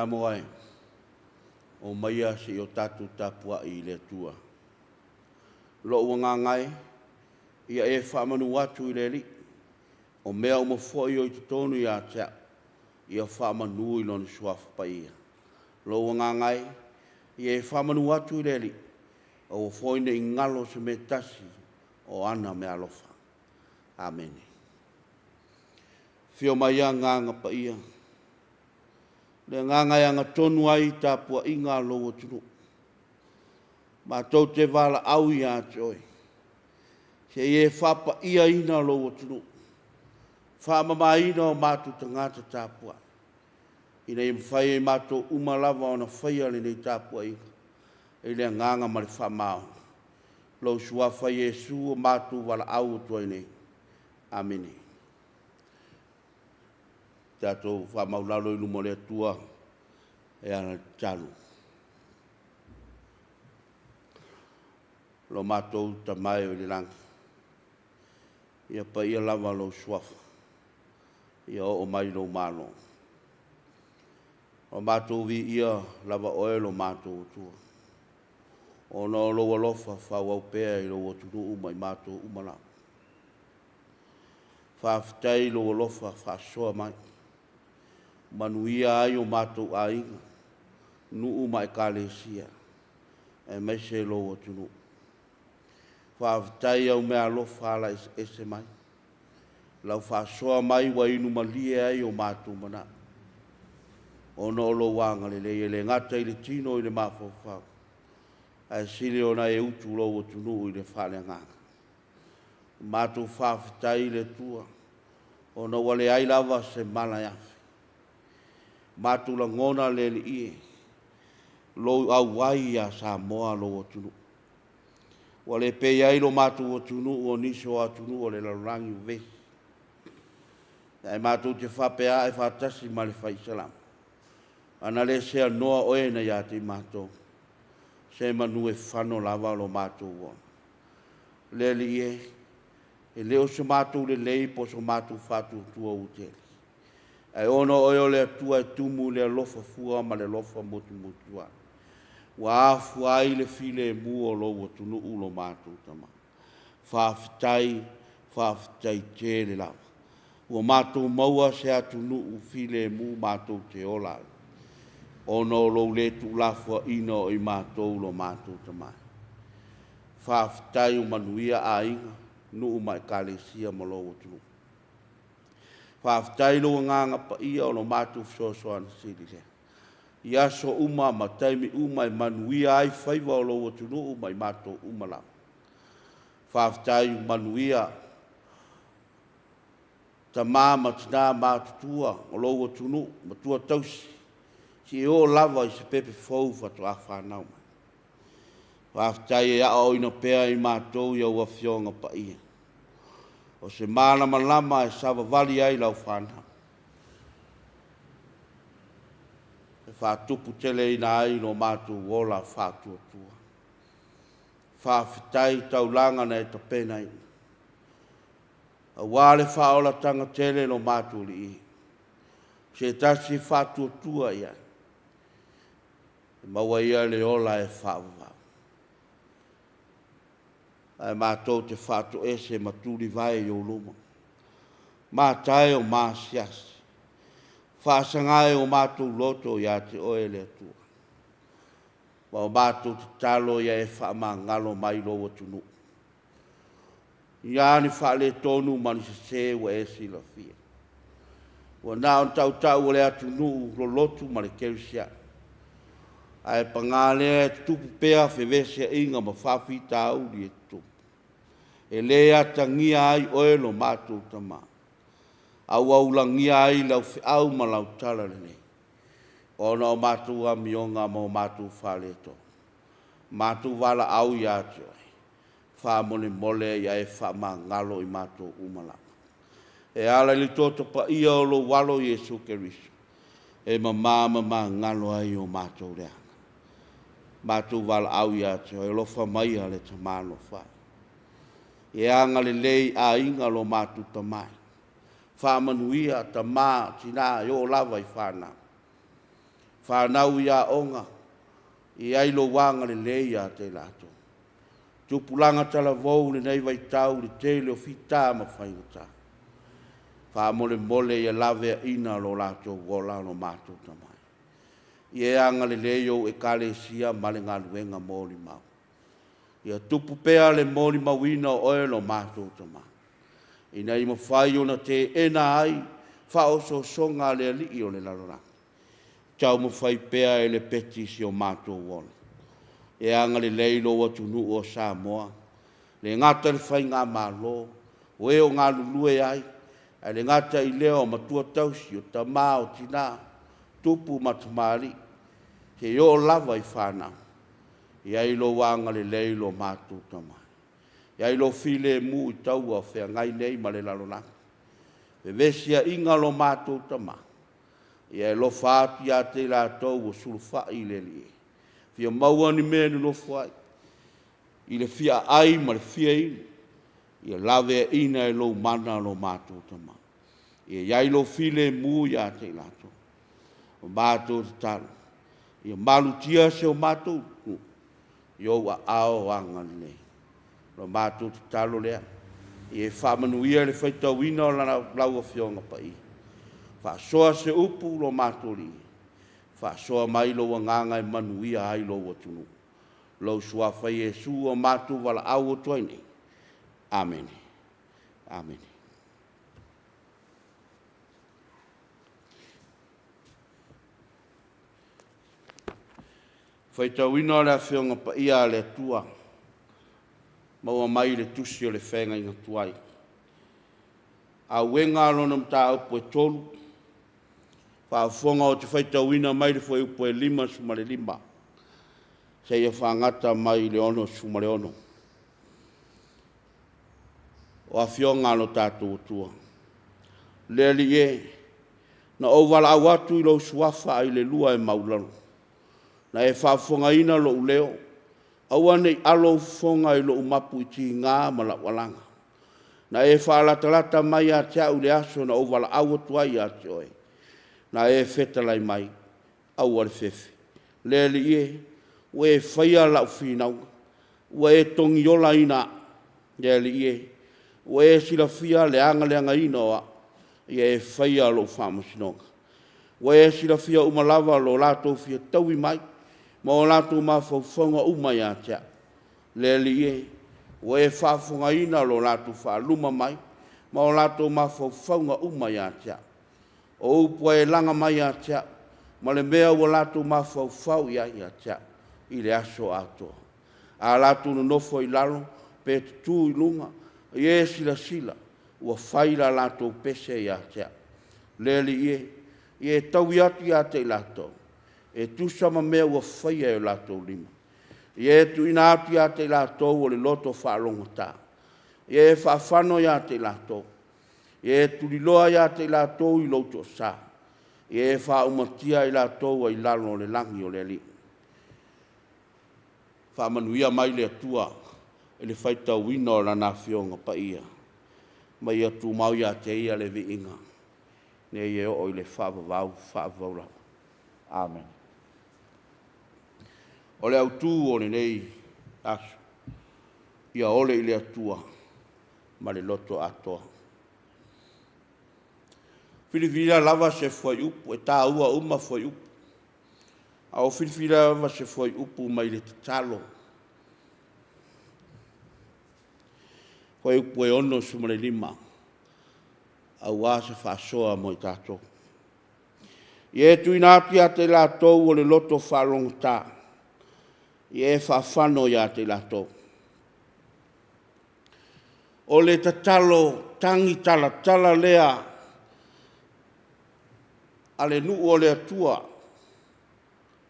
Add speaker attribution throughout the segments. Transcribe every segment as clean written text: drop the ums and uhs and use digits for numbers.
Speaker 1: Samoa e, omaia se i o tatou tapuai i le Atua. Lou agaga e, ia e faamanu atu i le Alii, o mea uma foi o i totonu ia te au, ia faamanu i Lona Suafa Paia. Lou agaga e, ia e faamanu atu i le Alii, aua foi ne i galo se mea e tasi o ana meaalofa. Amene. Afio mai Agaga Paia, le Agaga e agatonu ai tapuaiga a lou atunuu. Matou te valaau ia te oe, se i e faapaiaina lou atunuu, faamamaina o matou tagata tapuai, ina ia mafai e i matou uma lava ona faia lenei tapuaiga i le agaga ma le faamaoni. Lou Suafa Iesu ua matou valaau atu ai nei. Amene. Tatou faamaualalo i luma o le Atua e ala i le tatalo. Lo matou Tama e oi le lagi, ia paia lava lou Suafa, ia oo mai lou Malo. Ua matou viia lava Oe lo matou Atua, ona o lou alofa faaauau pea i lou atunuu ma i matou uma lava. Faafetai i lou alofa faasoa mai, manuia ai o matou aiga, nuu ma ekalesia, aemaise lou atunuu. Faafetai i au meaalofa ala eseese mai, lau faasoa mai ua inu malie ai o matou manao, ona o lou agalelei, e le gata i le tino i le mafaufau, ae sili ona e utu lou atunuu i le faaleagaga. Matou faafetai i le Atua, ona ua leai lava se mala e afe, matou lagona le Alii e, lou auai ia Samoa lou atunuu. Ua le pei ai lo matou atunuu o nisi o atunuu o le lalolagi ua vevesi, ae matou te faapea ae faatasi ma le fai Salamo, ana le seanoa oe na ia te i matou, se manu e fano lava lo matou ola. Le Alii e, e le o so matou lelei po o so matou faatuatua ua tele, ae ona o oe o le Atua e tumu i le alofa fua ma le alofa motumotu ane, ua afua ai le filemu o lou atunuu lo matou Tama. Faafetai, faafetai tele lava. Ua matou maua se atunuu filemu matou te ola ai, ona o lou le tuulafoaiina o i matou lo matou Tama. Faafetai ua manuia aiga, nuu ma ekalesia ma lou atunuu. Faafetai i lou Agaga Paia o lo matou fesoasoani sili lea, i aso uma ma taimi uma e manuia ai faiva o lou atunuu ma i matou uma lava. Faafetai ua manuia tama ma tina matutua o lou atunuu, matua tausi, seia oo lava i se pepe fou faatoa fanau mai. Faafetai e aoaoina pea i matou i au Afioga Paia, o se malamalama e savavali ai lau fanau, e faatuputeleina ai lo matou ola faatuatua. Faafetai i taulaga na e tapenaina, aua le faaolataga tele lo matou Alii, o se tasi e faatuatua i ai, e maua e ia le ola e faavavau. Ae matou te faatoese ma tulivae i ou luma, Mata e o maasiasi, faasaga e o matou loto ia te Oe le Atua, ma o matou tatalo ia e faamagalo mai lou atunuu. I a ni faaletonu ma ni sese ua e silafia, ua na o le tautau o le atunuu lolotu ma le kerisiano, ae paga lea e tutupu pea feveseaiga ma faafitauli e tutupu. E le atagia ai Oe lo matou Tama, a ua ulagia ai lau feau ma lau talalelei, ona o matou amioga ma o matou faaletonu. Matou valaau ia te Oe, faamolemole ia e faamagalo i matou uma lava. E ala i le toto paia o lou Alo Iesu Keriso, e mama ma magalo ai o matou leaga. Matou valaau ia te Oe, alofa maia le Tama alofa e. Ia e agalelei i aiga lo matou Tama e. Faamanuia tama, tina e oo lava i fanau. Fanau i aoga, e i ai lou agalelei ia te i latou. Tupulaga talavou i lenei vaitau i le tele o fita ma faigata, faamolemole ia laveaina lo latou ola lo matou Tama. Ia e agalelei i ou Ekalesia ma le galuega molimau. Ia tupu pea le molimauina o oe lo matou Tama, ina ia mafai ona teena ai faaosoosoga a le alii o le lalolagi. Taumafai pea e lepeti si o matou ola. E agalelei i lou atunuu o Samoa, e le gata i le Faigamalo, o e o galulue ai, ae le gata i lea o matua tausi, o tama, o tina, tupu ma tamalii, seia oo lava i fanau. Ia i ai lou agalelei lo matou Tama, ia i ai lou filemu i taua o feagai nei ma le lalolagi. Fevesiaiga lo matou Tama, ia e alofa atu ia te i latou ua sulufai i le Alii e fia maua ni mea e nonofo ai, i le fia aai ma le fia inu, ia laveaina e lou mana lo matou Tama. Ia i ai lou filemu ia te i latou. O le matou tatalo, ia malutia si o matou nuu i ou aao agalelei. O le matou tatalo lea, ia e faamanuia le faitauina o lau Afioga Paia, faasoa se upu lo matou Alii, faasoa mai lou Agaga e manuia ai lou atunuu. I lou Suafa Iesu ua matou valaau atu ai nei. Amene. Amene. Faitauina o le Afioga Paia a le Atua maua mai le Tusi o le Feagaiga Tuai. Auega lona mataupu e 3, faafofoga ou te faitauina mai le fuaiupu e 55 seia fagata mai i le 66. O Afioga a lo tatou Atua. Le Alii e, na ou valaau atu i lou Suafa ae i le lua e maulalo, na e faafofogaina lou leo. Aua ne i alo ou fofoga i lou mapu i tiga ma lau alaga. Na e faalatalata mai ia te au i le aso na ou valaau atu ai ia te oe. Na e fetalai mai, aua le fefe. Le Alii e, ua e faia lau finauga, ua e togiolaina au. Le Alii e, ua e silafia le agaleagaina o au, ia e faia lou faamasinoga. Ua e silafia uma lava lo latou fia taui mai ma o latou mafaufauga uma ia te au. Le Alii e, ua e faafofogaina lo latou faaluma mai ma o latou mafaufauga uma ia te au. O upu ua e laga mai ia te au, ma le mea ua latou mafaufau i ai ia te au i le aso atoa. A latou nonofo i lalo, pe tutu i luga, ia e silasila ua fai la latou pese ia te au. Le Alii e, ia e taui atu ia te i latou e tusa ma mea ua faia e o latou lima. Ia e tuuina atu ia te i latou o le loto faalogogata, ia e faafano ia te i latou. Ia e tuliloa ia te i latou i lou toasa, ia e faaumatia i latou ai lalo o le lagi o le Alii. Faamanuia mai le Atua i le faitauina o Lana Afioga Paia, ma ia tumau ia te Ia le viiga nei e oo i le faavavau, faavavau lava. Amene. O le autu o lenei aso, ia ole i le Atua ma le loto atoa. Filifilia lava se fuaiupu, e taua uma fuaiupu, a ua filifilia lava se fuaiupu mai le tatalo, fuaiupu e 65 aua se faasoa mo i tatou. Ia e tuuina atu ia te i latou o le loto faalogogata, ia e faafano ia te i latou. O le tatalo tagitalatala lea a le nuu o le Atua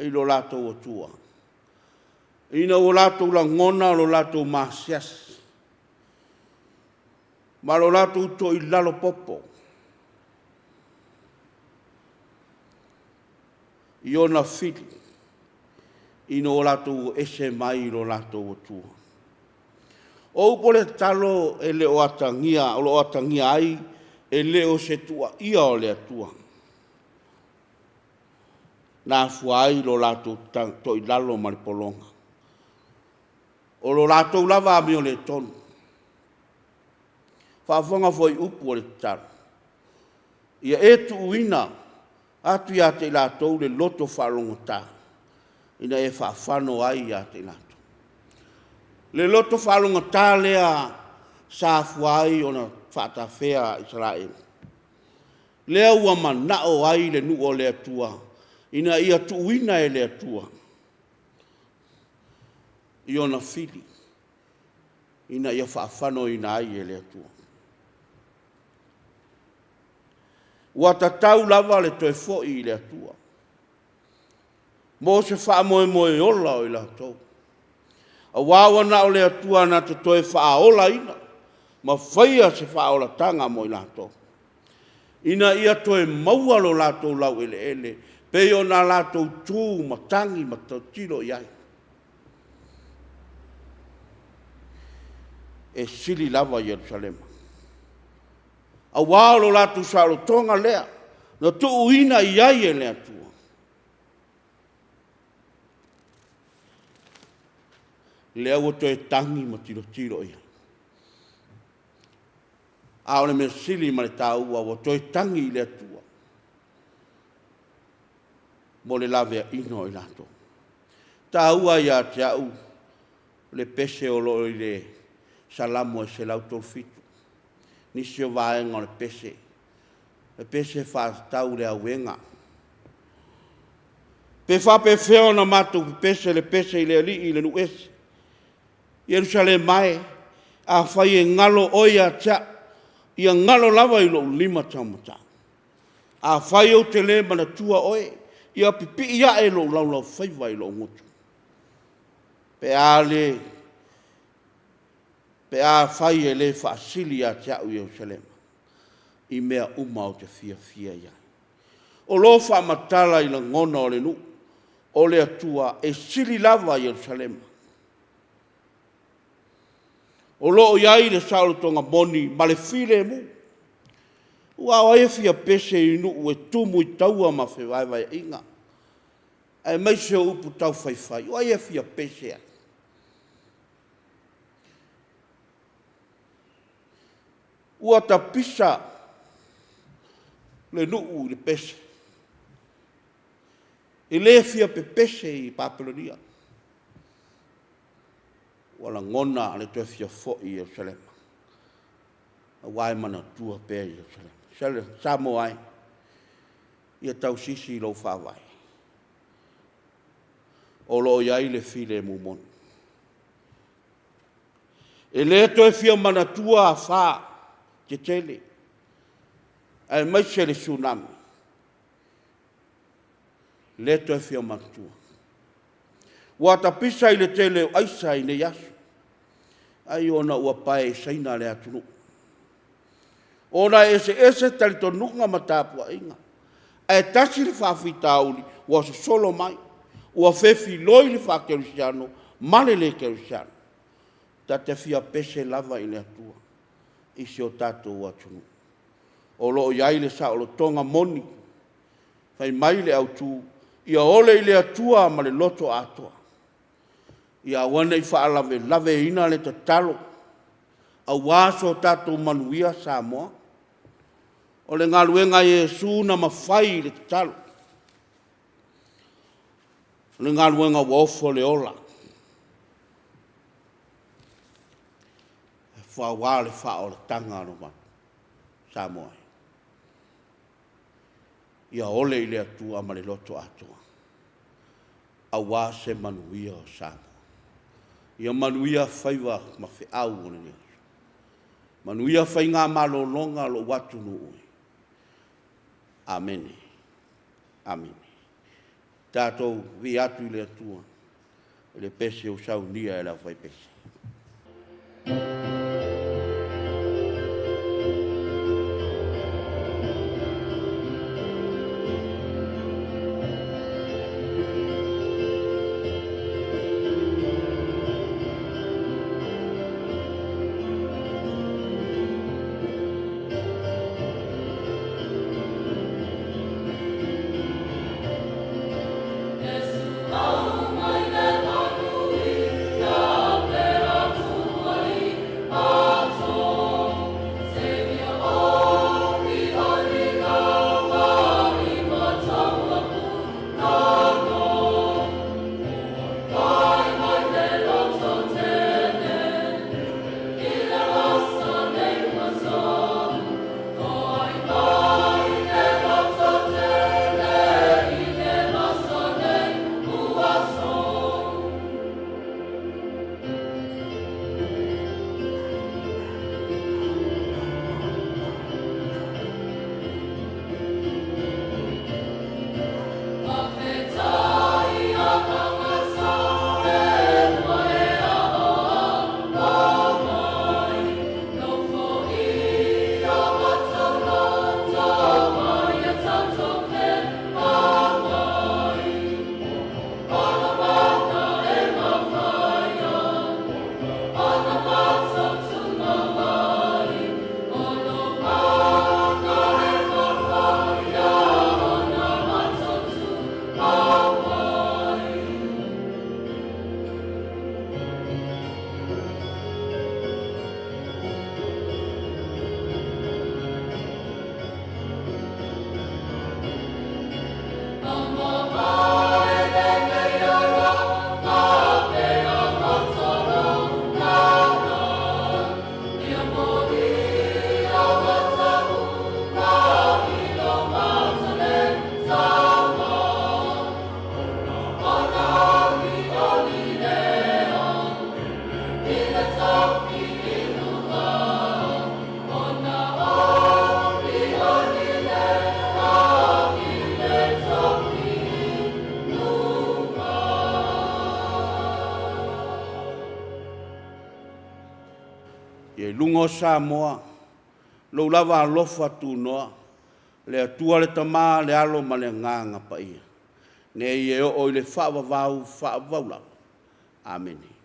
Speaker 1: i lo latou Atua, ina ua latou lagona lo latou masiasi ma lo latou toilalo popo i ona fili ina ua latou o ese mai lo latou Atua. O upu o le tatalo e le o atagia, o lo o atagia ai, e le o se tuuaia o le Atua. Na afua ai lo latou toilalo ma le pologa, o lo latou lava amioletonu. Faafofoga foi i upu o le tatalo, ia e tuuina atu ia te i latou le loto faalogogata, ina ia faafano ai ia te i latou. Le loto faalogogata lea sa afua ai ona faatafea Isaraelu, lea ua manao ai le nuu o le Atua ina ia tuuina e le Atua i ona fili ina ia faafanoina ai e le Atua. Ua tatau lava le toe foi i le Atua mo se faamoemoe ola o i latou, aua ua na o le Atua na te toe faaolaina ma faia se faaolataga mo i latou, ina ia toe maua lo latou laueleele pei ona latou tu ma tagi ma tilotilo i ai. E sili lava Ierusalema, aua o lo latou saolotoga lea na tuuina i ai e le Atua, lea ua toe tagi ma tilotilo i ai. A o le mea sili ma le taua, ua toe tagi i le Atua mo le laveaiina o i latou. E taua ia te au le pese o lo o i le Salamo e 137, nisi o vaega o le pese, o le pese e faatatau i le auega. Pe faapefea ona matou pepese le pese i le Alii i le nuu ese? Ierusalema e, afai e galo oe ia te au, ia galo lava i lou limataumatau. Afai ou te le manatua oe, ia pipii ae lou laulaufaiva i lou gutu pe a afai e le faasili ia te au Ierusalema i mea uma ou te fiafia i ai. O lo o faamatala i lagona o le nuu, o le Atua e sili lava Ierusalema. O lo o i ai le saolotoga moni ma le filemu. Aua o ai e fia pese i nuu e tumu i taua ma fevaevaeaiga, aemaise o upu taufaifai? O ai e fia pese ai? Ua tapisa le nuu i le pese, e le fia pepese i Papelonia. Ua lagona le toe fia foi i Ierusalema, aua e manatua pea Ierusalema. Samoa e, ia tausisi i lou faavae, o lo o i ai le filemu moni. E le toe fia manatua afa tetele aemaise le Tsunami, e le toe fia manatua. Ua tapisa i le tele o aisa i nei aso, ai ona ua paeseina le atunuu, ona e eseese talitonuga ma tapuaiga, ae tasi le faafitauli ua sosolo mai, ua fefiloi le faakerisiano ma le le kerisiano. Ta te fia pese lava i le Atua i si o tatou atunuu. O lo o i ai le saolotoga moni. Fai mai le autu, ia ole i le Atua ma le loto atoa, ia aua ne i faalavelaveina le tatalo aua so tatou manuia Samoa. O le galuega a Iesu na mafai i le tatalo, o le galuega ua ofo le ola, aua le faaolataga a Samoa. Ia ole i le Atua ma le loto atoa aua se manuia o Samoa. Ia manuia faiva ma feau o lenei aso. Manuia faigamalologa o lou atunuu. Amene. Amene. Tatou viia atu i le Atua i le pese ua saunia e le aufaipese. Ia i luga o Samoa lou lava alofa tunoa, le Atua le Tama, le Alo ma le Agaga Paia, nei e oo i le faavavau, faavavau lava. Amene.